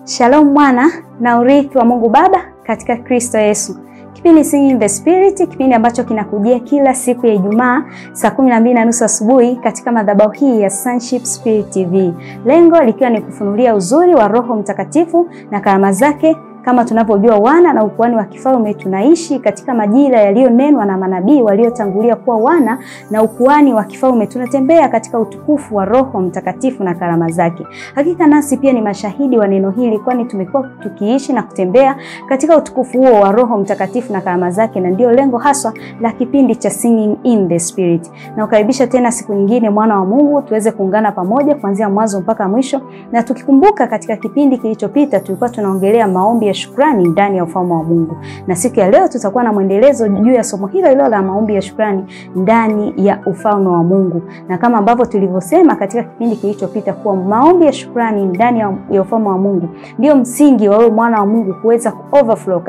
Shalom mwana na urithi wa Mungu Baba katika Kristo Yesu. Kipindi Singing in the Spirit, kipindi ambacho kinakujia kila siku ya Ijumaa saa 12:30 asubuhi katika madhabahu hii ya Sonship Spirit TV. Lengo likiwa ni kufunulia uzuri wa Roho Mtakatifu na karama zake. Kama tunavyojua, wana na ukuhani wa kifalme tunaishi katika majira yaliyonenwa na manabii waliotangulia kuwa wana na ukuhani wa kifalme. Tunatembea katika utukufu wa Roho Mtakatifu na karama zake. Hakika nasi pia ni mashahidi wa neno hili, kwani tumekuwa tukiishi na kutembea katika utukufu huo wa Roho Mtakatifu na karama zake, na ndio lengo haswa la kipindi cha Singing in the Spirit. Na ukaribisha tena siku nyingine, mwana wa Mungu, tuweze kuungana pamoja kuanzia mwanzo mpaka mwisho. Na tukikumbuka katika kipindi kilichopita tulikuwa tunaongelea maombi ya shukrani ndani ya ufalme wa Mungu. Na siku ya leo tutakuwa na mwendelezo juu ya somo hilo hilo la maombi ya shukrani ndani ya ufalme wa Mungu. Na kama ambavyo tulivyosema katika kipindi kilichopita kuwa maombi ya shukrani ndani ya ufalme wa Mungu ndio msingi wa wewe mwana wa Mungu kuweza overflow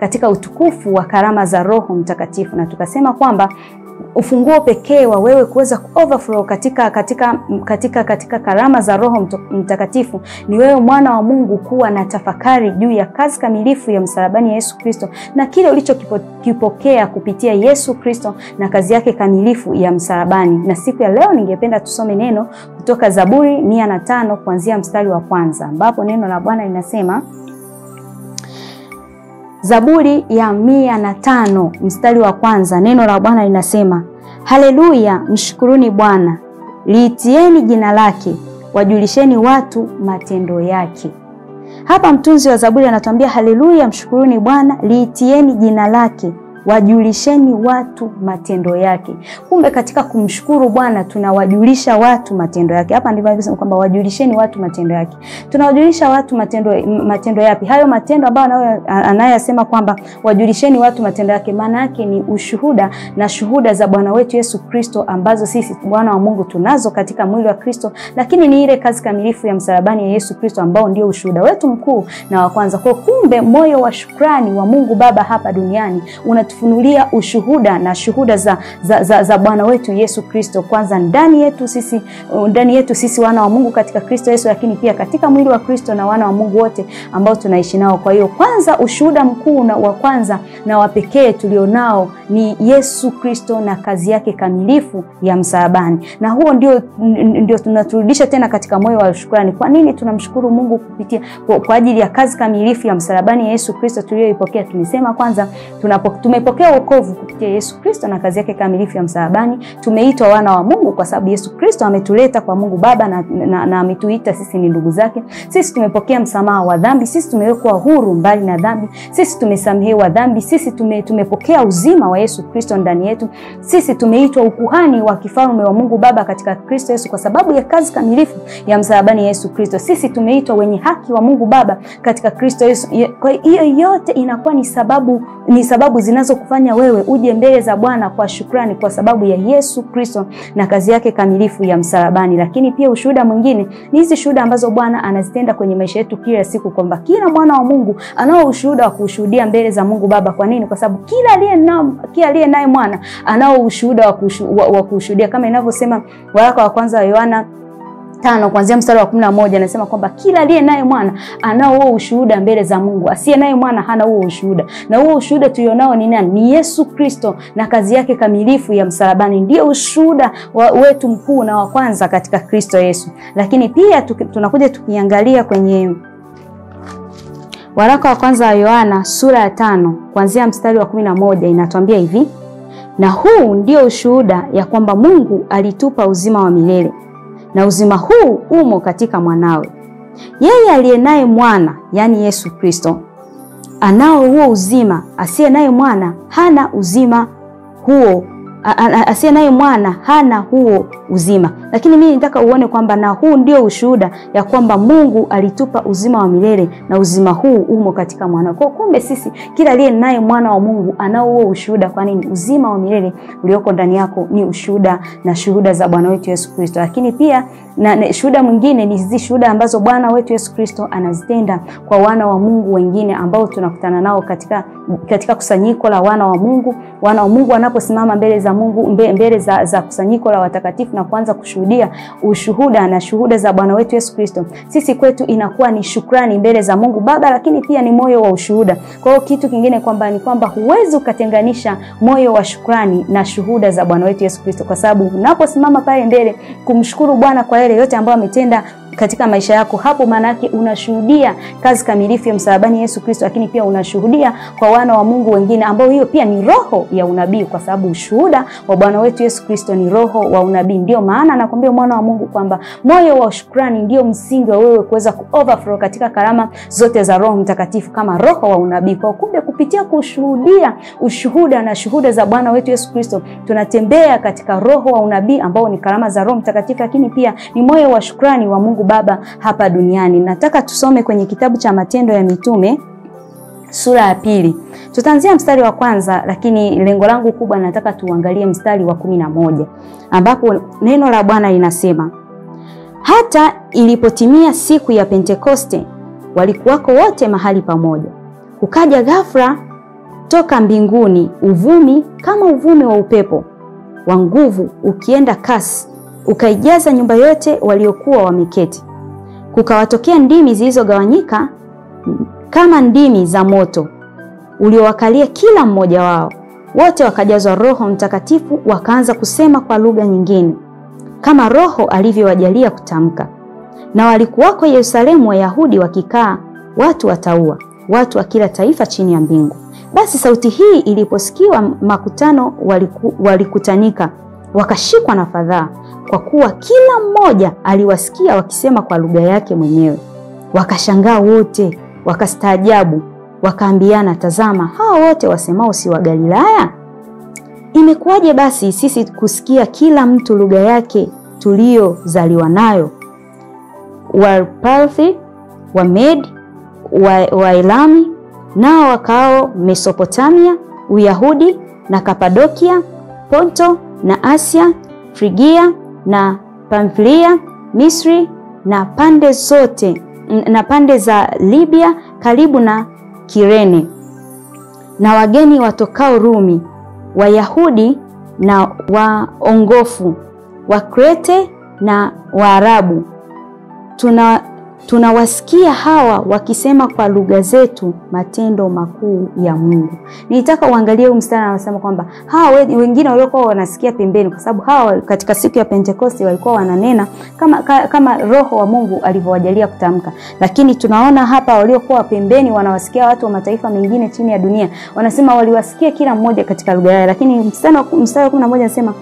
katika utukufu wa karama za Roho Mtakatifu. Na tukasema kwamba ufunguo pekee wa wewe kuweza overflow katika karama za Roho Mtakatifu ni wewe mwana wa Mungu kuwa na tafakari juu ya kazi kamilifu ya msalabani ya Yesu Kristo na kile ulichokipokea kupitia Yesu Kristo na kazi yake kamilifu ya msalabani. Na siku ya leo ningependa tusome neno kutoka Zaburi 105 kuanzia mstari wa kwanza, ambapo neno la Bwana linasema. Zaburi ya 105 mstari wa kwanza, neno la Bwana linasema: Haleluya, mshukuruni Bwana, liitieni jina lake, wajulisheni watu matendo yake. Hapa mtunzi wa Zaburi anatuambia haleluya, mshukuruni Bwana, liitieni jina lake, wajulisheni watu matendo yake. Kumbe katika kumshukuru Bwana tunawajulisha watu matendo yake. Hapa ndivyo anavyosema kwamba wajulisheni watu matendo yake. Tunawajulisha watu matendo yapi? Hayo matendo ambayo anayasema kwamba wajulisheni watu matendo yake, maana yake ni ushuhuda na shuhuda za Bwana wetu Yesu Kristo ambazo sisi Bwana wa Mungu tunazo katika mwili wa Kristo, lakini ni ile kazi kamilifu ya msalabani ya Yesu Kristo ambao ndio ushuhuda wetu mkuu na wa kwanza. Kwa kumbe moyo wa shukrani wa Mungu Baba hapa duniani unatufunulia ushuhuda na shuhuda za Bwana wetu Yesu Kristo, kwanza ndani yetu sisi wana wa Mungu katika Kristo Yesu, lakini pia katika mwili wa Kristo na wana wa Mungu wote ambao tunaishi nao. Kwa hiyo kwanza ushuhuda mkuu na wa kwanza na wa pekee tulionao ni Yesu Kristo na kazi yake kamilifu ya msalabani. Na huo ndio tunaturudisha tena katika moyo wa shukrani. Kwa nini tunamshukuru Mungu kupitia kwa ajili ya kazi kamilifu ya msalabani ya Yesu Kristo tuliyoipokea? Tumesema kwanza tumepokea wokovu kupitia Yesu Kristo na kazi yake kamilifu ya msalabani. Tumeitwa wana wa Mungu kwa sababu Yesu Kristo ametuleta kwa Mungu Baba na ametuita sisi ni ndugu zake. Sisi tumepokea msamaha wa dhambi, sisi tumewekwa huru mbali na dhambi, sisi tumesamehewa dhambi, sisi tumepokea uzima wa Yesu Kristo ndani yetu. Sisi tumeitwa ukuhani wa kifalme wa Mungu Baba katika Kristo Yesu kwa sababu ya kazi kamilifu ya msalabani Yesu Kristo. Sisi tumeitwa wenye haki wa Mungu Baba katika Kristo Yesu. Kwa hiyo yote inakuwa ni sababu zinazo kufanya wewe uje mbele za Bwana kwa shukrani kwa sababu ya Yesu Kristo na kazi yake kamilifu ya msalabani. Lakini pia ushuhuda mwingine ni hizi shuhuda ambazo Bwana anazitenda kwenye maisha yetu kila siku, kwamba kila mwana wa Mungu anao ushuhuda wa kushuhudia mbele za Mungu Baba. Kwa nini? Kwa sababu kila aliye naye mwana anao ushuhuda wa kushuhudia, kama inavyosema waraka wa kwanza wa Yohana 5 kuanzia mstari wa 11, anasema kwamba kila aliye naye mwana anao huo ushuhuda mbele za Mungu. Asiye naye mwana hana huo ushuhuda. Na huo ushuhuda tulionao ni nani? Ni Yesu Kristo na kazi yake kamilifu ya msalabani. Ndio ushuhuda wetu mkuu na wa kwanza katika Kristo Yesu. Lakini pia tunakuja tukiangalia kwenye waraka wa kwanza wa Yohana sura ya 5 kuanzia mstari wa 11, inatuambia hivi: na huu ndio ushuhuda ya kwamba Mungu alitupa uzima wa milele, na uzima huu umo katika mwanawe. Yeye aliye naye mwana, yani Yesu Kristo, anao huo uzima. Asiye naye mwana hana uzima huo. Asiye naye mwana hana huo uzima. Lakini mimi nataka uone kwamba na huu ndio ushuhuda ya kwamba Mungu alitupa uzima wa milele na uzima huu umo katika mwana. Kwa kumbe sisi kila aliye naye mwana wa Mungu anao huo ushuhuda. Kwa nini? Uzima wa milele ulioko ndani yako ni ushuhuda na shuhuda za Bwana wetu Yesu Kristo. Lakini pia Na shuhuda mwingine ni hizi shuhuda ambazo Bwana wetu Yesu Kristo anazitenda kwa wana wa Mungu wengine ambao tunakutana nao katika kusanyiko la wana wa Mungu. Wana wa Mungu wanaposimama mbele za Mungu, mbele za kusanyiko la watakatifu na kuanza kushuhudia ushuhuda na shuhuda za Bwana wetu Yesu Kristo, sisi kwetu inakuwa ni shukrani mbele za Mungu Baba, lakini pia ni moyo wa ushuhuda. Kwa hiyo kitu kingine kwamba ni kwamba huwezi ukatenganisha moyo wa shukrani na shuhuda za Bwana wetu Yesu Kristo, kwa sababu unaposimama pale mbele kumshukuru Bwana kwa yale yote ambayo ametenda katika maisha yako, hapo maana yake unashuhudia kazi kamilifu ya msalabani Yesu Kristo, lakini pia unashuhudia kwa wana wa Mungu wengine, ambao hiyo pia ni roho ya unabii, kwa sababu ushuhuda wa Bwana wetu Yesu Kristo ni roho wa unabii. Ndio maana nakwambia mwana wa Mungu kwamba moyo wa shukrani ndio msingi wa wewe kuweza ku overflow katika karama zote za Roho Mtakatifu kama roho wa unabii. Kwa kumbe kupitia kushuhudia ushuhuda na shuhuda za Bwana wetu Yesu Kristo, tunatembea katika roho wa unabii ambao ni karama za Roho Mtakatifu, lakini pia ni moyo wa shukrani wa Mungu Baba hapa duniani. Nataka tusome kwenye kitabu cha Matendo ya Mitume sura ya 2. Tutaanzia mstari wa kwanza, lakini lengo langu kubwa nataka tuangalie mstari wa 11, ambapo neno la Bwana linasema, hata ilipotimia siku ya Pentekoste, walikuwako wote mahali pamoja. Kukaja ghafla toka mbinguni uvumi kama uvumi wa upepo wa nguvu ukienda kasi, ukaijaza nyumba yote waliokuwa wameketi. Kukawatokea ndimi zilizogawanyika kama ndimi za moto uliowakalia kila mmoja wao. Wote wakajazwa Roho Mtakatifu, wakaanza kusema kwa lugha nyingine kama Roho alivyowajalia kutamka. Na walikuwako Yerusalemu Wayahudi wakikaa, watu wataua, watu wa kila taifa chini ya mbingu. Basi sauti hii iliposikiwa, makutano walikutanika, wakashikwa na fadhaa, kwa kuwa kila mmoja aliwasikia wakisema kwa lugha yake mwenyewe. Wakashangaa wote, wakastaajabu, wakaambiana, tazama, hao wote wasemao si wa Galilaya? Imekuwaje basi sisi kusikia kila mtu lugha yake tuliyozaliwa nayo? Wa Parthi, wa Med, wa Elami, nao wakao Mesopotamia, Uyahudi na Kapadokia, Ponto na Asia, Frigia na Pamfilia, Misri na pande zote na pande za Libya karibu na Kirene, na wageni watokao Rumi, Wayahudi na waongofu, Wakrete na Waarabu. Tunawasikia hawa wakisema kwa lugha zetu matendo makuu ya Mungu. Nilitaka uangalie huu mstari, anasema kwamba hawa wengine waliokuwa wanasikia pembeni, kwa sababu hawa katika siku ya Pentekoste walikuwa wananena kama Roho wa Mungu alivyowajalia kutamka. Lakini tunaona hapa waliokuwa pembeni wanawasikia watu wa mataifa mengine chini ya dunia, wanasema waliwasikia kila mmoja katika lugha yao. Lakini mstari wa 11 anasema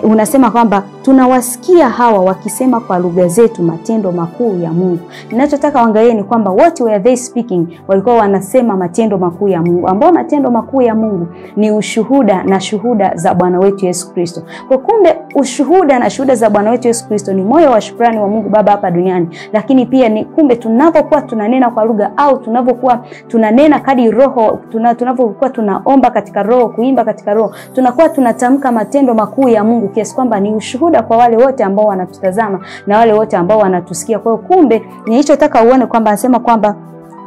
unasema kwamba tunawasikia hawa wakisema kwa lugha zetu matendo makuu ya Mungu. Ninachotaka uangalie ni kwamba what were they speaking? Walikuwa wanasema matendo makuu ya Mungu, ambao matendo makuu ya Mungu ni ushuhuda na shuhuda za Bwana wetu Yesu Kristo. Kwa kumbe ushuhuda na shuhuda za Bwana wetu Yesu Kristo ni moyo wa shukrani wa Mungu Baba hapa duniani. Lakini pia ni kumbe tunapokuwa tunanena kwa lugha au tunapokuwa tunanena kadi roho, tunapokuwa tunaomba katika roho, kuimba katika roho, tunakuwa tunatamka matendo makuu ya Mungu kiasi kwamba ni ushuhuda kwa wale wote ambao wanatutazama na wale wote ambao wanatusikia. Kwa hiyo kumbe nilichotaka uone kwamba anasema kwamba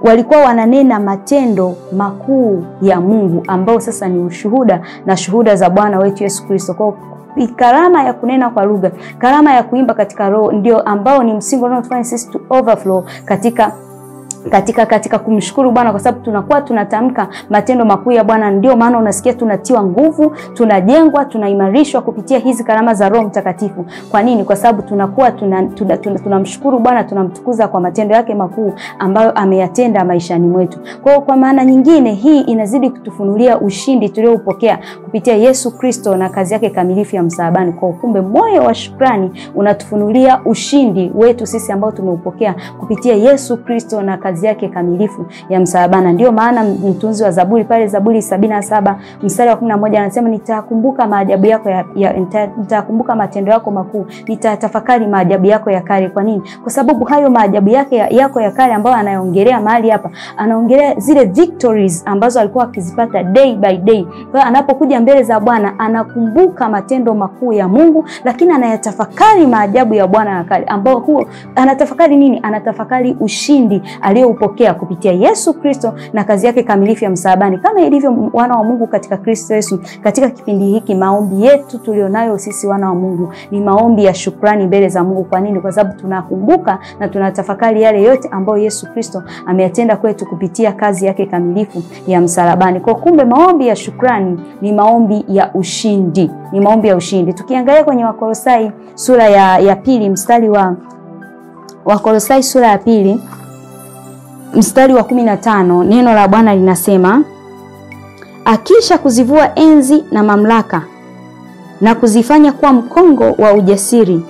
walikuwa wananena matendo makuu ya Mungu ambao sasa ni ushuhuda na shuhuda za Bwana wetu Yesu Kristo. Kwa karama ya kunena kwa lugha, karama ya kuimba katika roho ndio ambao ni msingi unaotufanya sisi to overflow katika kumshukuru Bwana, kwa sababu tunakuwa tunatamka matendo makuu ya Bwana. Ndio maana unasikia tunatiwa nguvu, tunajengwa, tunaimarishwa kupitia hizi karama za Roho Mtakatifu. Kwa nini? Kwa sababu tunakuwa tunamshukuru Bwana, tunamtukuza kwa matendo yake makuu ambayo ameyatenda maishani mwetu. Kwa maana nyingine, hii inazidi kutufunulia ushindi tulioupokea kupitia Yesu Kristo na kazi yake kamilifu ya msalabani. Kwa kumbe moyo wa shukrani unatufunulia ushindi wetu sisi ambao tumeupokea kupitia Yesu Kristo na kazi kazi yake kamilifu ya msalabani. Ndio maana mtunzi wa Zaburi pale Zaburi 77 mstari wa 11 anasema, nitakumbuka maajabu yako nitakumbuka matendo yako makuu, nitatafakari maajabu yako ya kale. Kwa nini? Kwa sababu hayo maajabu yako ya kale ambayo anaongelea mahali hapa, anaongelea zile victories ambazo alikuwa akizipata day by day. Kwa hiyo anapokuja mbele za Bwana anakumbuka matendo makuu ya Mungu, lakini anayatafakari maajabu ya Bwana ya kale, ambao huo anatafakari nini? Anatafakari ushindi aliyoupokea kupitia Yesu Kristo na kazi yake kamilifu ya msalabani. Kama ilivyo wana wa Mungu katika Kristo Yesu, katika kipindi hiki maombi yetu tulionayo sisi wana wa Mungu ni maombi ya shukrani mbele za Mungu. Kwa nini? Kwa sababu tunakumbuka na tunatafakari yale yote ambayo Yesu Kristo ameyatenda kwetu kupitia kazi yake kamilifu ya msalabani. Kwa kumbe maombi ya shukrani ni maombi ya ushindi, ni maombi ya ushindi. Tukiangalia kwenye Wakolosai sura ya pili mstari wa Wakolosai sura ya pili mstari wa 15, neno la Bwana linasema, akisha kuzivua enzi na mamlaka na kuzifanya kuwa mkongo wa ujasiri,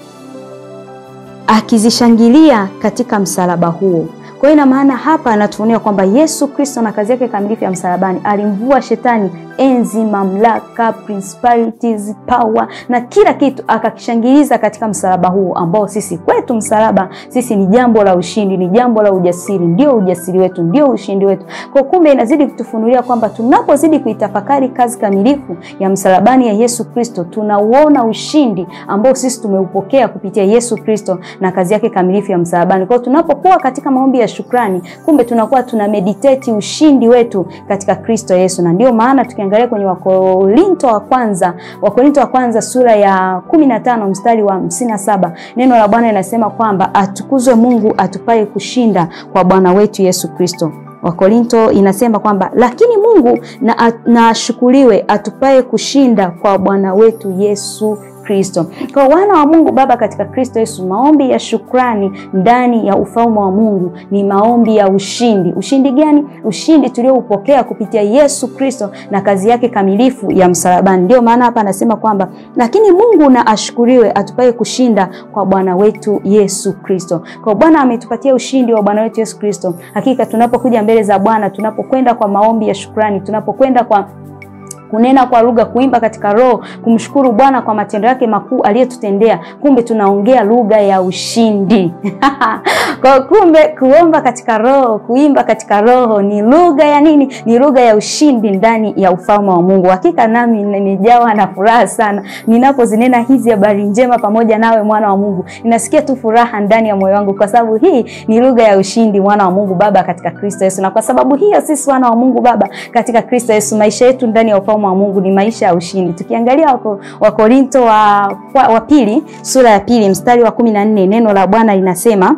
akizishangilia katika msalaba huo. Kwa hiyo ina maana hapa anatufunulia kwamba Yesu Kristo na kazi yake kamilifu ya msalabani alimvua shetani enzi, mamlaka, principalities, power na kila kitu, akakishangiliza katika msalaba huo, ambao sisi kwetu msalaba sisi ni jambo la ushindi, ni jambo la ujasiri, ndio ujasiri wetu, ndio ushindi wetu. Kwa kumbe inazidi kutufunulia kwamba tunapozidi kuitafakari kazi kamilifu ya msalabani ya Yesu Kristo, tunauona ushindi ambao sisi tumeupokea kupitia Yesu Kristo na kazi yake kamilifu ya msalabani. Kwa hiyo tunapokuwa katika maombi ya shukrani, kumbe tunakuwa tuna meditate ushindi wetu katika Kristo Yesu. Na ndio maana tukiangalia kwenye Wakorinto wa kwanza sura ya 15 mstari wa 57, neno la Bwana linasema kwamba atukuzwe Mungu atupaye kushinda kwa Bwana wetu Yesu Kristo. Wakorinto inasema kwamba lakini Mungu na ashukuriwe atupaye kushinda kwa Bwana wetu Yesu Kristo. Kwa wana wa Mungu Baba katika Kristo Yesu, maombi ya shukrani ndani ya ufalme wa Mungu ni maombi ya ushindi. Ushindi gani? Ushindi tulioupokea kupitia Yesu Kristo na kazi yake kamilifu ya msalabani. Ndio maana hapa anasema kwamba lakini Mungu na ashukuriwe atupaye kushinda kwa Bwana wetu Yesu Kristo. Kwa Bwana ametupatia ushindi wa Bwana wetu Yesu Kristo. Hakika tunapokuja mbele za Bwana, tunapokwenda kwa maombi ya shukrani, tunapokwenda kwa kunena kwa lugha, kuimba katika roho, kumshukuru Bwana kwa matendo yake makuu aliyotutendea, kumbe tunaongea lugha ya ushindi. Kwa kumbe kuomba katika roho, kuimba katika roho ni lugha ya nini? Ni lugha ya ushindi ndani ya ufalme wa Mungu. Hakika nami nimejawa na furaha sana ninapozinena hizi habari njema pamoja nawe mwana wa Mungu. Ninasikia tu furaha ndani ya moyo wangu kwa sababu hii ni lugha ya ushindi, mwana wa Mungu Baba katika Kristo Yesu. Na kwa sababu hiyo sisi wana wa Mungu Baba katika Kristo Yesu, maisha yetu ndani ya ufalme wa Mungu ni maisha ya ushindi. Tukiangalia Wakorinto wa pili sura ya pili mstari wa 14, neno la Bwana linasema,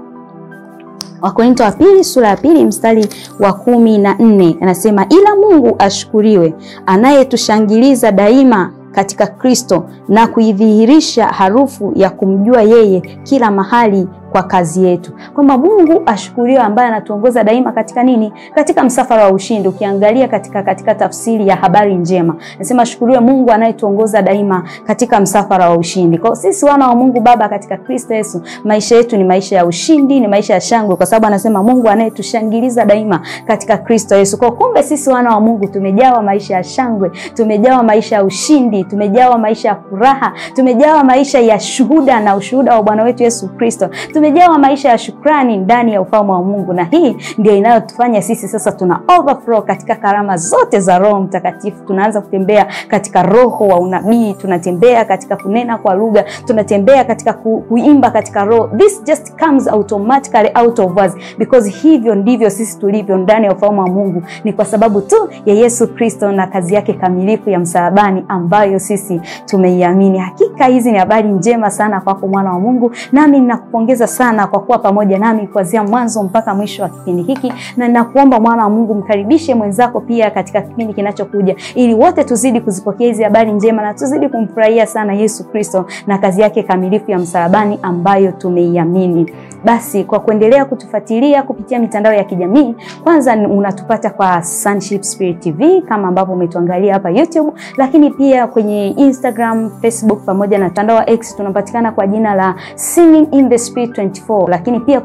Wakorinto wa pili sura ya pili mstari wa 14 anasema, ila Mungu ashukuriwe anayetushangiliza daima katika Kristo na kuidhihirisha harufu ya kumjua yeye kila mahali kwa kazi yetu. Kwamba Mungu ashukuriwe ambaye anatuongoza daima katika nini? Katika msafara wa ushindi. Ukiangalia katika tafsiri ya habari njema, nasema ashukuriwe Mungu anayetuongoza daima katika msafara wa ushindi. Kwa sisi wana wa Mungu Baba katika Kristo Yesu, maisha yetu ni maisha ya ushindi, ni maisha ya shangwe, kwa sababu anasema Mungu anayetushangiliza daima katika Kristo Yesu. Kwa kumbe sisi wana wa Mungu tumejawa maisha ya shangwe, tumejawa maisha ya ushindi, tumejawa maisha ya furaha, tumejawa maisha ya shuhuda na ushuhuda wa Bwana wetu Yesu Kristo. Tumejawa maisha ya shukrani ndani ya ufalme wa Mungu, na hii ndio inayotufanya sisi sasa tuna overflow katika karama zote za Roho Mtakatifu. Tunaanza kutembea katika roho wa unabii, tunatembea katika kunena kwa lugha, tunatembea katika kuimba katika roho. This just comes automatically out of us because hivyo ndivyo sisi tulivyo ndani ya ufalme wa Mungu. Ni kwa sababu tu ya Yesu Kristo na kazi yake kamilifu ya msalabani ambayo sisi tumeiamini. Hakika hizi ni habari njema sana kwako mwana wa Mungu, nami ninakupongeza sana kwa kuwa pamoja nami kuanzia mwanzo mpaka mwisho wa kipindi hiki, na ninakuomba mwana wa Mungu mkaribishe mwenzako pia katika kipindi kinachokuja, ili wote tuzidi kuzipokea hizi habari njema na tuzidi kumfurahia sana Yesu Kristo na kazi yake kamilifu ya msalabani ambayo tumeiamini. Basi kwa kuendelea kutufuatilia kupitia mitandao ya kijamii, kwanza unatupata kwa Sonship Spirit TV kama ambapo umetuangalia hapa YouTube, lakini pia kwenye Instagram, Facebook pamoja na mtandao wa X tunapatikana kwa jina la Singing in the Spirit 24. Lakini pia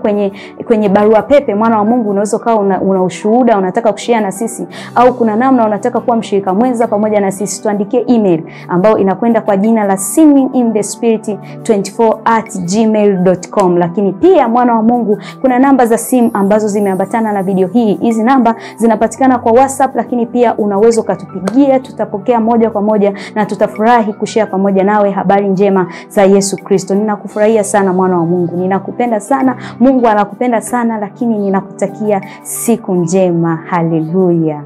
kwenye barua pepe, mwana wa Mungu, unaweza ukawa una ushuhuda unataka kushare na sisi, au kuna namna unataka kuwa mshirika mwenza pamoja na sisi, tuandikie email ambayo inakwenda kwa jina la singinginthespirit24@gmail.com. Lakini pia mwana wa Mungu, kuna namba za simu ambazo zimeambatana na video hii. Hizi namba zinapatikana kwa WhatsApp, lakini pia unaweza ukatupigia, tutapokea moja kwa moja na tutafurahi kushare pamoja nawe habari njema za Yesu Kristo. Ninakufurahia sana mwana wa Mungu, ninakupenda sana, Mungu anakupenda sana, lakini ninakutakia siku njema. Haleluya.